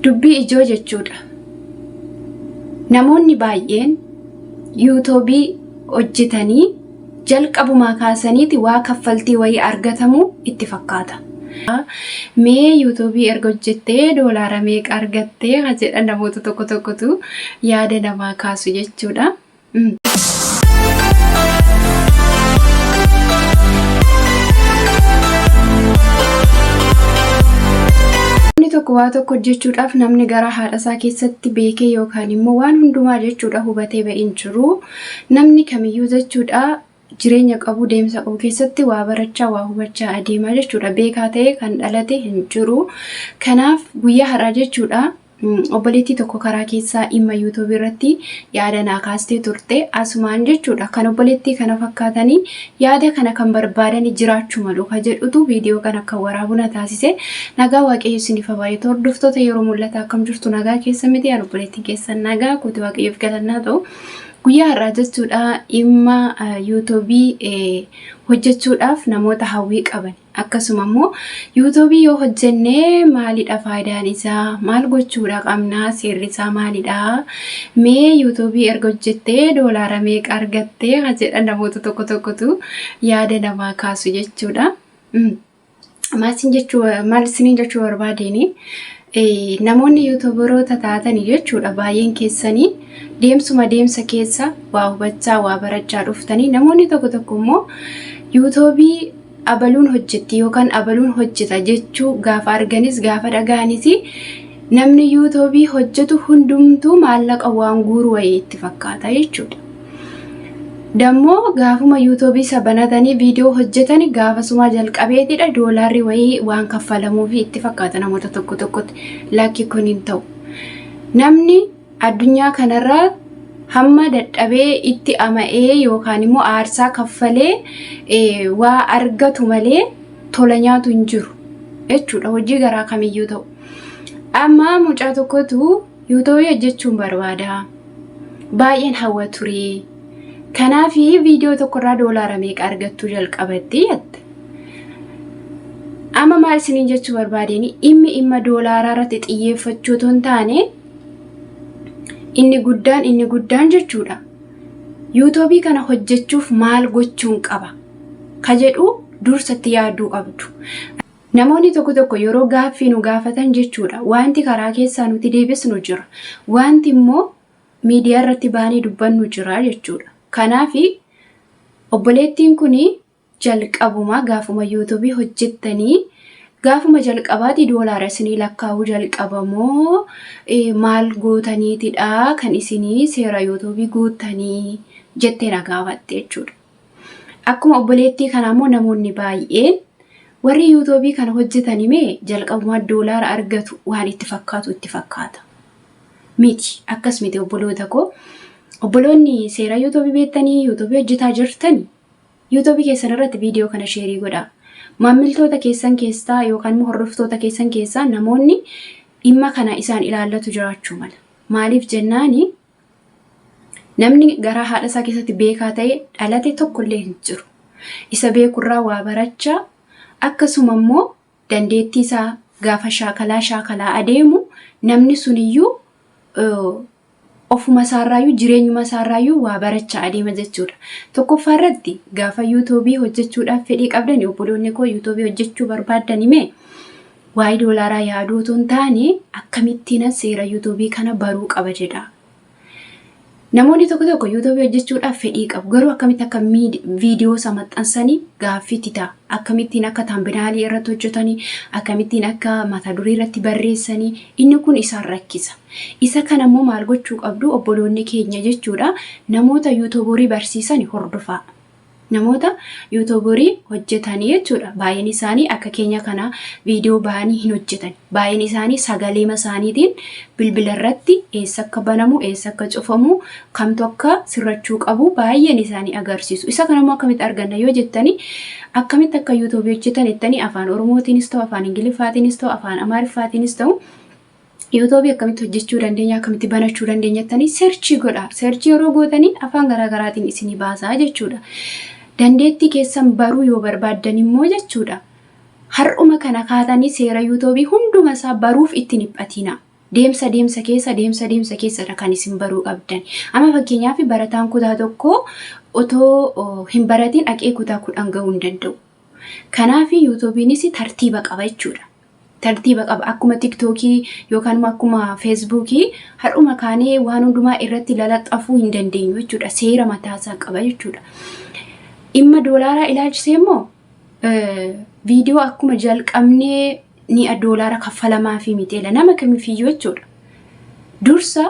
Dubbii ijoo jechuudha. Namoonni baay'een yuutoobii hojjetanii jalqabumaa kaasaniiti waa kaffaltii wayii argatamu itti fakkaata. Mee yuutoobii erga hojjettee doolaara meeqa argattee ka jedhan namoota tokko tokkotu yaada namaa kaasu jechuudha. Namni tokko waa tokko hojjechuudhaaf namni gara haadha isaa keessatti beekee yookaan immoo waan hundumaa jechuudha hubatee ba'e hin jiru. Namni kamiyyuu jechuudha jireenya qabu deemsa qabu keessatti waa barachaa waa hubachaa adeemaa jechuudha. Beekaa ta'e kan dhalate hin jiru. Kanaaf guyyaa har'aa jechuudha Obboleettii tokko karaa keessaa dhimma yuutuubii irratti yaada naa kaastee turte asumaan jechuudha. Kan obboleettii kana fakkaatanii yaada kana kan barbaadanii jiraachuu malu ka jedhutu viidiyoo kana akka waraabu na taasise. Nagaa Waaqayyo isiniif haa baay'atu. Hordoftoota yeroo mul'ata akkam jirtu nagaa keessa miti ani obboleettiin keessan nagaa kooti Waaqayyoof galannaa ta'u. Guyyaa har'aa jechuudha dhimma yuutuubii hojjechuudhaaf namoota hawwii qaban. Akkasuma immoo yuutuubii yoo hojjenne maalidha faayidaan isaa? Maal gochuudha qabna? Seerri isaa maalidha? Mee yuutuubii erga hojjettee doolaara meeqa argattee? Ka jedhan namoota tokko tokkotu yaada namaa kaasu jechuudha. Maal isiniin jechuu barbaadeeni namoonni yuutuubaroota taatanii jechuudha baay'een keessanii deemsuma deemsa keessa waa hubachaa waa barachaa dhuftanii namoonni tokko tokko immoo yuutuubii abaluun hojjetti yookaan abaluun hojjeta jechuu gaafa arganis gaafa dhaga'anis namni yuutuubii hojjetu hundumtuu maallaqa waan guuru wayii itti fakkaata jechuudha. Dammoo gaafuma yuutuubii isa banatanii viidiyoo hojjetani gaafasumaa jalqabeetidha doolaarri wayii waan kaffalamuufi itti fakkaata namoota tokko tokkotti lakki kun hin ta'u. Namni Addunyaa kanarraa hamma dadhabee itti ama'ee yookaan immoo aarsaa kaffalee waa argatu malee tola nyaatu hin jiru jechuudha hojii garaa kamiyyuu ta'u. Amma mucaa tokkotu yuutuubii hojjechuun barbaada. Baay'een hawwa ture. Kanaaf viidiyoo tokkorraa doolaara meeqa argattuu jalqabatti jette. Amma maal isiniin jechuu barbaadeen dhimmi dhimma doolaaraa irratti xiyyeeffachuu otoo hin taane Inni guddaan inni guddaan jechuudha. Yuutuubii kana hojjechuuf maal gochuun qaba? Ka jedhu dursatti yaaduu qabdu. Namoonni tokko tokko yeroo gaaffii nu gaafatan jechuudha. Wanti karaa keessaa nuti deebisnu jira. Wanti immoo miidiyaa irratti baanee dubbannu jira jechuudha. Kanaaf obboleettiin kun jalqabuma gaafuma yuutuubii hojjettanii gaafuma jalqabaati doolaara isinii lakkaa'uu jalqabamoo maal gootaniitidha kan isinii seera yuutuubii guuttanii jettee na gaafatte jechuudha. Akkuma obboleettii kanaa immoo namoonni baay'een warri yuutuubii kana hojjetanii mee jalqabumaa doolaara argatu waan itti fakkaatu itti fakkaata. Miti akkas miti obboloota koo. Obboloonni seera yuutuubii beektanii yuutuubii hojjetaa jirtanii YouTube keessan irratti viidiyoo kana sheerii godhaa. Maammiltoota keessan keessaa yookaan immoo hordoftoota keessan keessaa namoonni dhimma kana isaan ilaallatu jiraachuu mala. Maaliif jennaani namni garaa haadha isaa keessatti beekaa ta'e dhalate tokkollee hin jiru. Isa beekurraa waa barachaa akkasuma immoo dandeettii isaa gaafa shaakalaa shaakalaa adeemu namni suniyyuu ofuma isaarraayyuu jireenyuma isaarraayyuu waa barachaa adeema jechuudha. Tokkoffaa irratti gaafa yuutuubii hojjechuudhaaf fedhii qabdan obboloonni koo yuutuubii hojjechuu barbaaddan himee waa'ee doolaaraa yaaduu otoo hin taane akkamittiin seera yuutuubii kana baruu qaba jedha. Namoonni tokko tokko yuutuubii hojjechuudhaaf fedhii qabu. Garuu akkamitti akka viidiyoo isa maxxansanii gaaffiitti ta'a. Akkamittiin akka taambinaalii irratti hojjetanii, akkamittiin akka mata duree irratti barreessanii inni kun isaan rakkisa. Isa kana immoo maal gochuu qabdu obboloonni keenya jechuudha namoota yuutuuborii barsiisan hordofaa. Namoota yuutuuborii hojjetanii jechuudha. Baay'een isaanii akka keenya kana viidiyoo bahanii hin hojjetan. Baay'een isaanii sagaleema isaaniitiin bilbila irratti eessa akka banamu, eessa akka cufamu, kamtu akka sirrachuu qabu baay'een isaanii agarsiisu. Isa kana immoo akkamitti arganna yoo jettanii akkamitti akka yuutuubii hojjetan jettanii afaan Oromootiinis ta'u, afaan Ingiliffaatiinis ta'u, afaan Amaariffaatiinis ta'u yuutuubii akkamitti hojjechuu dandeenya, akkamitti banachuu dandeenya jettanii seerchii godha. Seerchii yeroo gootanii afaan garaa garaatiin isinii baasaa jechuudha. Dandeettii keessan baruu yoo barbaaddan immoo jechuudha. Har'uma kana kaatanii seera yuutuubii hunduma isaa baruuf itti hin dhiphatina. Deemsa deemsa keessa deemsa deemsa keessadha kan isin baruu qabdan. Amma fakkeenyaaf barataan kutaa tokko otoo hin baratiin dhaqee kutaa 10 gahuu hin danda'u. Kanaaf yuutuubiinis tartiiba qaba jechuudha. Tartiiba qaba. Akkuma tiktookii yookaan immoo akkuma feesbuukii har'uma kaanee waan hundumaa irratti lalaxafuu hin dandeenyu jechuudha. Seera mataasaa qaba jechuudha. Dhimma doolaaraa ilaalchisee immoo viidiyoo akkuma jalqabnee ni doolaara kaffalamaa fi miteela nama kamifiyyuu jechuudha. Dursa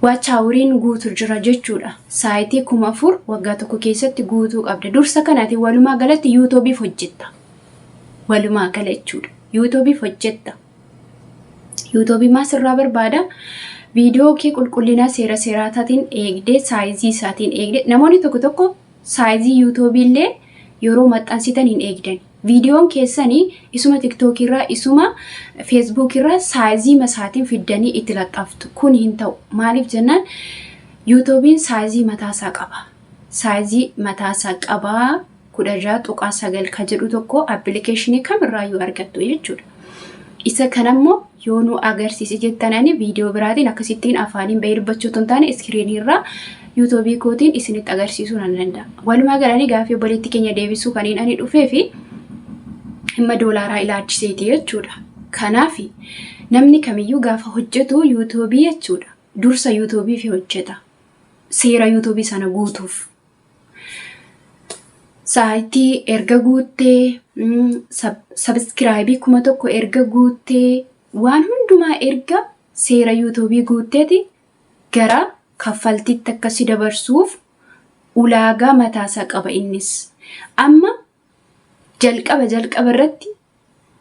watch houriin guutu jira jechuudha. Saayitii 4000 waggaa tokko keessatti guutuu qabda. Dursa kanaati walumaa galatti yuutuubiif hojjetta. Walumaa gala jechuudha. Yuutuubiif hojjetta. Yuutuubii maal sirraa barbaada? Viidiyoo kee qulqullina seera seeraataatiin eegdee, saayizii isaatiin eegdee. Namoonni tokko tokko saayizii yuutuubii illee yeroo maxxansitan hin eegdan. Viidiyoon keessanii isuma tiktookiirraa, isuma feesbuukirraa saayizii masaatiin fiddanii itti laxxaftu. Kun hin ta'u. Maaliif jennaan, yuutuubiin saayizii mataasaa qaba. Saayizii mataasaa qabaa, 16.9 ka jedhu tokko appilikeeshinii kamirraayyuu argattu jechuudha. Isa kanammoo yoo nu agarsiisi jettan, ani viidiyoo biraatiin akkasittiin afaaniin bahee dubbachuu otoo hin taane iskiriinii irraa yuutuubii kootiin isinitti agarsiisuu nan danda'a. Walumaa galanii gaaffii obboleettii keenya deebisuu kaniin ani dhufee fi dhimma doolaaraa ilaalchiseeti jechuudha. Kanaaf namni kamiyyuu gaafa hojjetu yuutuubii jechuudha. Dursa yuutuubii fi hojjeta. Seera yuutuubii sana guutuuf. Saayitii erga guuttee, sabiskiraayibii 1000 erga guuttee, waan hundumaa erga seera yuutuubii guutteeti gara kaffaltiitti akkasi dabarsuuf ulaagaa mataasaa qaba innis. Amma jalqaba jalqaba irratti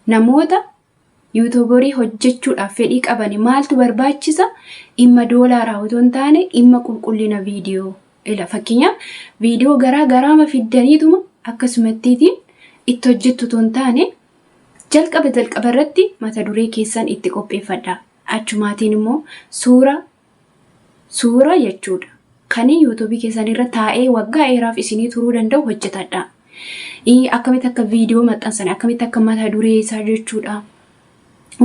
namoota yuutuubarii hojjechuudhaaf fedhii qaban maaltu barbaachisa? Dhimma doolaaraa otoo hin taane dhimma qulqullina viidiyoo. Ila fakkeenyaaf viidiyoo garaa garaama fiddaniituma akkasumattiitiin itti hojjettu otoo hin taane, jalqaba jalqaba irratti mata duree keessan itti qopheeffadha. Achumaatiin immoo suura suura jechuudha. Kan yuutuubii keessan irra taa'ee waggaa dheeraaf isinii turuu danda'u hojjetadha. Akkamitti akka viidiyoo maxxansan, akkamitti akka mata duree isaa jechuudha.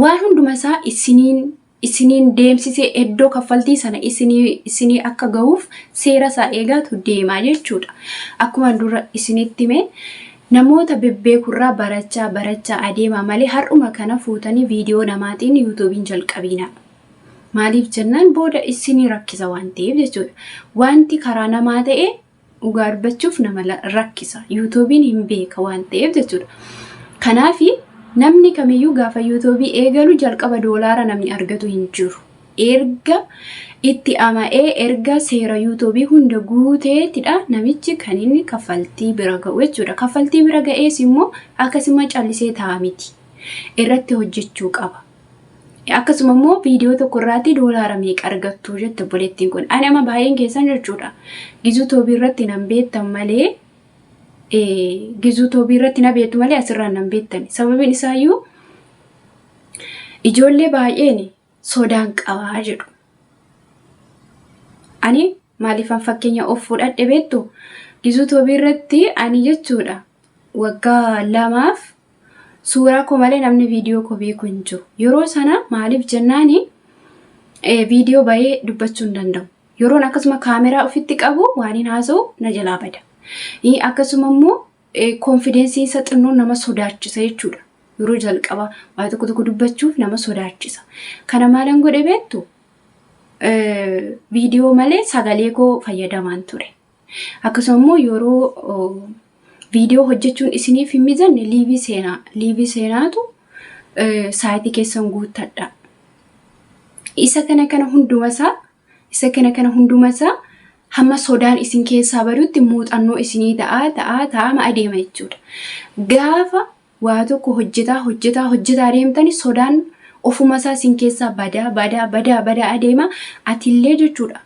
Waan hunduma isaa isiniin deemsisee iddoo kaffaltii sana isinii akka gahuuf seera isaa eegaatu deemaa jechuudha. Akkuma dura isinitti hime, namoota bebbeekurraa barachaa barachaa adeemaa malee har'uma kana fuutanii viidiyoo namaatiin yuutuubiin jalqabiina. Maaliif jennaan, booda isinii rakkisa waan ta'eef jechuudha. Wanti karaa namaa ta'e dhugaa dubbachuuf nama rakkisa. Yuutuubiin hin beeka waan ta'eef jechuudha. Kanaaf namni kamiyyuu gaafa yuutuubii eegalu jalqaba doolaara namni argatu hin jiru. Erga itti ama'ee, erga seera yuutuubii hunda guuteetidha namichi kan inni kaffaltii bira ga'u jechuudha. Kaffaltii bira ga'ees immoo akkasuma callisee ta'a miti. Irratti hojjechuu qaba. Akkasuma immoo viidiyoo tokko irraatti doolaara meeqa argattu jette obboleettiin kun. Ani amma baay'een keessan jechuudha. Gizuu toobii irratti nan beektan malee, gizuu toobii irratti na beektu malee asirraan nan beektan. Sababiin isaayyuu ijoollee baay'een sodaan qabaa jedhu. Ani maaliifan fakkeenya of fudhadhe beektu? Gizuu toobii irratti ani jechuudha waggaa 2f suuraa koo malee namni viidiyoo koo beeku hin jiru. Yeroo sana maaliif jennaani, viidiyoo bahee dubbachuu hin danda'u. Yeroon akkasuma kaameraa ofitti qabu waan hin haasa'u na jalaa bada. Akkasuma immoo koonfideensiin isa xinnoon nama sodaachisa jechuudha. Yeroo jalqaba waa tokko tokko dubbachuuf nama sodaachisa. Kana maalan godhe beektu? Viidiyoo malee sagalee koo fayyadamaan ture. Akkasuma immoo yeroo viidiyoo hojjechuun isiniif hin mijanne liivii seenaa. Liivii seenaatu saayitii keessan guuttadha. Isa kana kana hundumasaa hamma sodaan isin keessaa badutti muuxannoo isinii ta'aa ta'aa ta'aa adeema jechuudha. Gaafa waa tokko hojjetaa hojjetaa hojjetaa deemtani sodaan ofumasaa isin keessaa badaa badaa badaa badaa adeema, atillee jechuudha.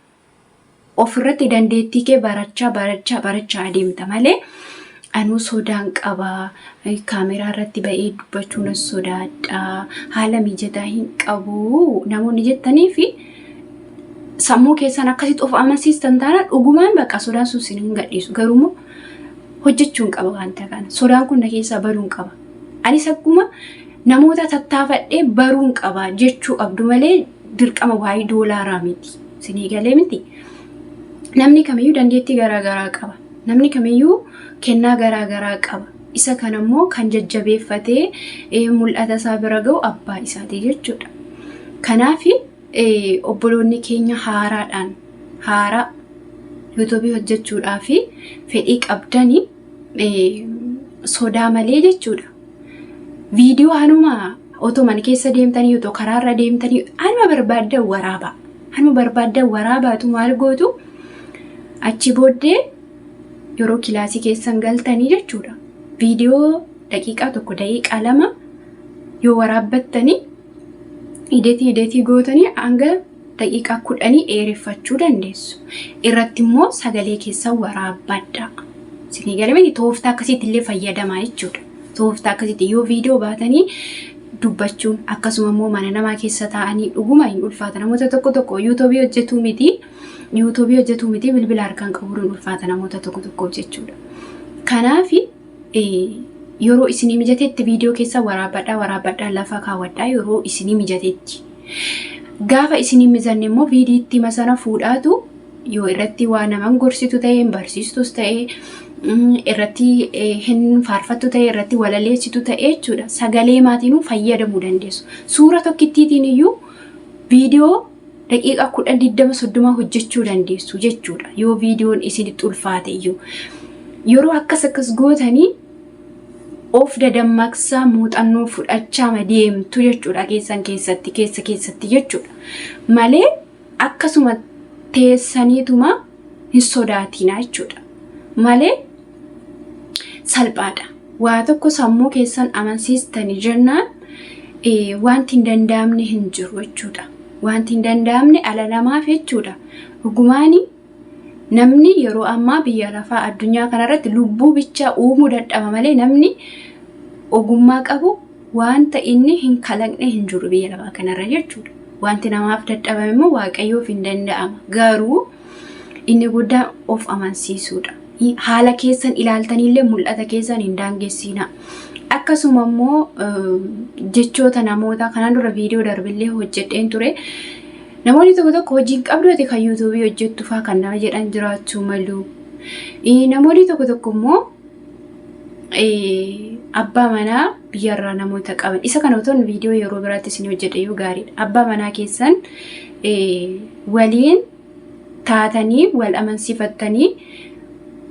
Ofirratti dandeettii kee barachaa barachaa barachaa adeemta malee, anuu sodaan qabaa, kaameraa irratti ba'ee dubbachuu nan sodaadha, haala mijataa hin qabu namoonni jettanii fi sammuu keessan akkasitti of amansiistan taana, dhugumaan bakka sodaan sun isin hin gadhiisu. Garuummoo hojjechuun qaba wanta kana, sodaan kun na keessaa baduun qaba. Anis akkuma Namoota tattaafadhee baruun qaba jechuu qabdu malee dirqama waa'ee doolaaraa miti. Isinii galee miti. Namni kamiyyuu dandeettii garaagaraa qaba. Namni kamiyyuu kennaa garaagaraa qaba. Isa kanammoo kan jajjabeeffatee mul'ata isaa bira ga'u abbaa isaati jechuudha. Kanaaf obboloonni keenya haaraadhaan haaraa yuutuubii hojjechuudhaa fi fedhii qabdanii sodaa malee jechuudha. Viidiyoo hanuma otoo mana keessa deemtanii otoo karaarra deemtanii hanuma barbaaddan waraabaa. Hanuma barbaaddan waraabaatu maal gootu achi booddee yeroo kilaasii keessan galtanii jechuudha. Viidiyoo daqiiqaa 1 daqiiqaa 2 yoo waraabbattanii ideetii ideetii gootanii hanga daqiiqaa 10 dheereffachuu dandeessu. Irratti immoo sagalee keessan waraabbadhaa. Isinii galee miti tooftaa akkasiitti illee fayyadamaa jechuudha. Tooftaa akkasiitti yoo viidiyoo baatanii dubbachuun akkasuma immoo mana namaa keessa taa'anii dhuguma hin ulfaata. Namoota tokko tokko yuutuubii hojjetuu miti. Yuutuubii hojjetuu miti bilbila harkaan qabuun ulfaata namoota tokko tokkoof jechuudha. Kanaaf yeroo isinii mijatetti viidiyoo keessa waraabbadhaa waraabbadhaa lafa kaawwadhaa yeroo isinii mijatetti. Gaafa isinii mijanne immoo viidiyitti sana fuudhaatu yoo irratti waa naman gorsitu ta'e hin barsiistus ta'e irratti hin faarfattu ta'e irratti walaleessitu ta'e jechuudha. Sagalee maatiinuu fayyadamuu dandeessu. Suura tokkittiitiin iyyuu viidiyoo daqiiqaa 10 20 30 hojjechuu dandeessu jechuudha. Yoo viidiyoon isinitti ulfaate iyyuu. Yeroo akkas akkas gootanii of dadammaqsaa muuxannoo fudhachaa deemtu jechuudha keessan keessatti keessa keessatti jechuudha. Malee akkasuma teessaniituma hin sodaatinaa jechuudha. Malee salphaadha. Waa tokko sammuu keessan amansiistanii jennaan wanti hin danda'amne hin jiru jechuudha. Wanti hin danda'amne ala namaaf jechuudha. Dhugumaani namni yeroo ammaa biyya lafaa addunyaa kanarratti lubbuu bichaa uumuu dadhaba malee namni ogummaa qabu wanta inni hin kalaqne hin jiru biyya lafaa kanarra jechuudha. Wanti namaaf dadhabame immoo Waaqayyoof hin danda'ama. Garuu inni guddaan of amansiisuudha. Haala keessan ilaaltaniillee mul'ata keessan hin daangessiina. Akkasuma immoo jechoota namootaa kanaan dura viidiyoo darbillee hojjedheen ture. Namoonni tokko tokko hojii hin qabdu ati kan yuutuubii hojjettu fa'aa kan nama jedhan jiraachuu malu. Namoonni tokko tokko immoo abbaa manaa biyyarraa namoota qaban. Isa kana otoo viidiyoo yeroo biraatti isin hojjedhe iyyuu gaariidha. Abbaa manaa keessan waliin taatanii wal amansiifattanii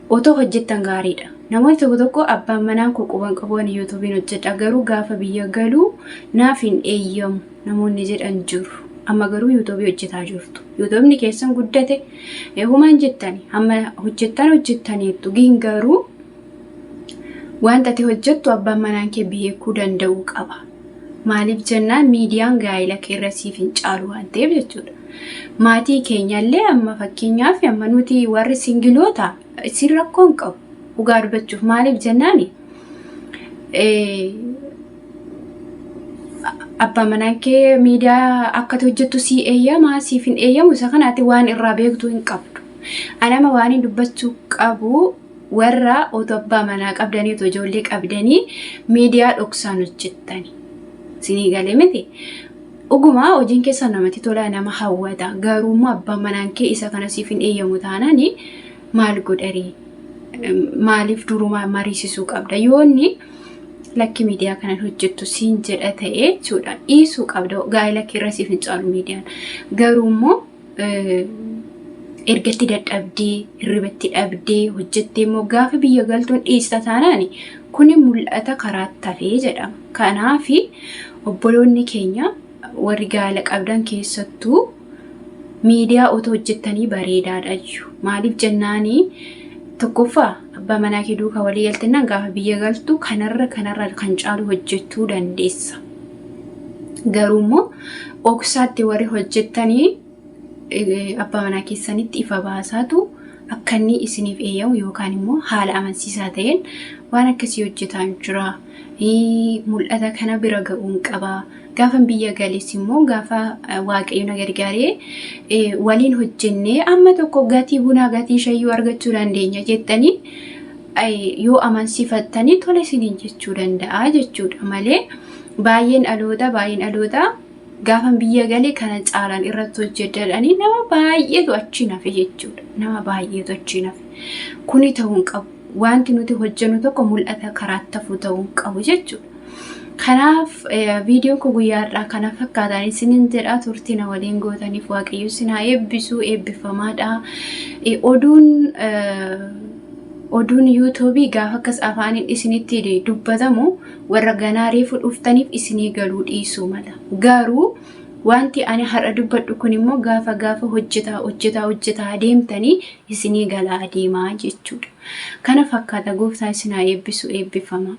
otoo hojjettan gaariidha. Namoonni tokko tokko abbaan manaan koo quban qabu ani yuutuubiin hojjedha garuu gaafa biyya galuu naaf hin eeyyamu namoonni jedhan jiru. Amma garuu yuutuubii hojjetaa jirtu. Yuutuubni keessan guddate humaan jettani amma hojjettan hojjettaniittu giin garuu wanta ati hojjettu abbaan manaan kee beekuu danda'uu qaba. Maaliif jennaan miidiyaan gaa'ela kee irra siif hin caalu waan ta'eef jechuudha. Maatii keenyallee amma fakkeenyaaf amma nuti warri singiloota isin rakkoo hin qabu. Dhugaa dubbachuuf maaliif jennaan abbaa manaan kee miidiyaa akka ati hojjettu sii eeyyamaa siif hin eeyyamu isa kanaati waan irraa beektu hin qabdu. Anama waan hin dubbachuu qabu warra otoo abbaa manaa qabdanii otoo ijoollee qabdanii miidiyaa dhoksaan hojjettani. Isinii galee miti. Dhugumaa hojiin keessan namatti tolaa nama hawwata. Garuu immoo abbaan manaan kee isa kana siif hin eeyyamu taanaan maal godharii? Maaliif durumaa mariisisuu qabda? Yoo inni lakki miidiyaa kanan hojjettu siin jedha ta'e jechuudha. Dhiisuu qabda. Gaa'ela kee irra siif hin caalu miidiyaan. Garuu immoo ergatti dadhabdee hirribatti dhabdee hojjettee immoo gaafa biyya galtuun dhiista taanaan kuni mul'ata karaa tafee jedhama. Kanaaf obboloonni keenya warri gaa'ela qabdan keessattuu miidiyaa otoo hojjettanii bareedaadha iyyuu. Maaliif jennaanii tokkoffaa abbaa manaa kee duukaa walii galtennaan gaafa biyya galtu kanarra kanarra kan caalu hojjechuu dandeessa. Garuu immoo dhoksaatti warri hojjettanii abbaa manaa keessanitti ifa baasaatu akka inni isiniif eeyyamu yookaan immoo haala amansiisaa ta'een waan akkasii hojjetaan jira. Mul'ata kana bira ga'uun qaba. Gaafa biyya gales immoo gaafa Waaqayyo na gargaaree waliin hojjennee amma tokko gatii bunaa gatii shayyuu argachuu dandeenya jettanii yoo amansiifattanii tole isiniin jechuu danda'a jechuudha malee. Baay'een dhaloota baay'een dhaloota gaafan biyya galee kana caalaan irratti hojjedhanii nama baay'eetu achiin hafe jechuudha. Nama baay'eetu achiin hafe. Kuni ta'uu hin qabu. Wanti nuti hojjennu tokko mul'ata karaatti hafuu ta'uu hin qabu jechuudha. Kanaaf viidiyoon kun guyyaa har'aa kana fakkaataan isinin jedha turtii na waliin gootaniif Waaqayyo isin haa eebbisu eebbifamaadha. Oduun oduun yuutuubii gaafa akkas afaaniin isinitti dubbatamu warra ganaa reefu dhuftaniif isinii galuu dhiisuu mala. Garuu wanti ani har'a dubbadhu kun immoo gaafa gaafa hojjetaa hojjetaa hojjetaa adeemtanii isinii galaa adeemaa jechuudha. Kana fakkaata gooftaa isin haa eebbisu eebbifama.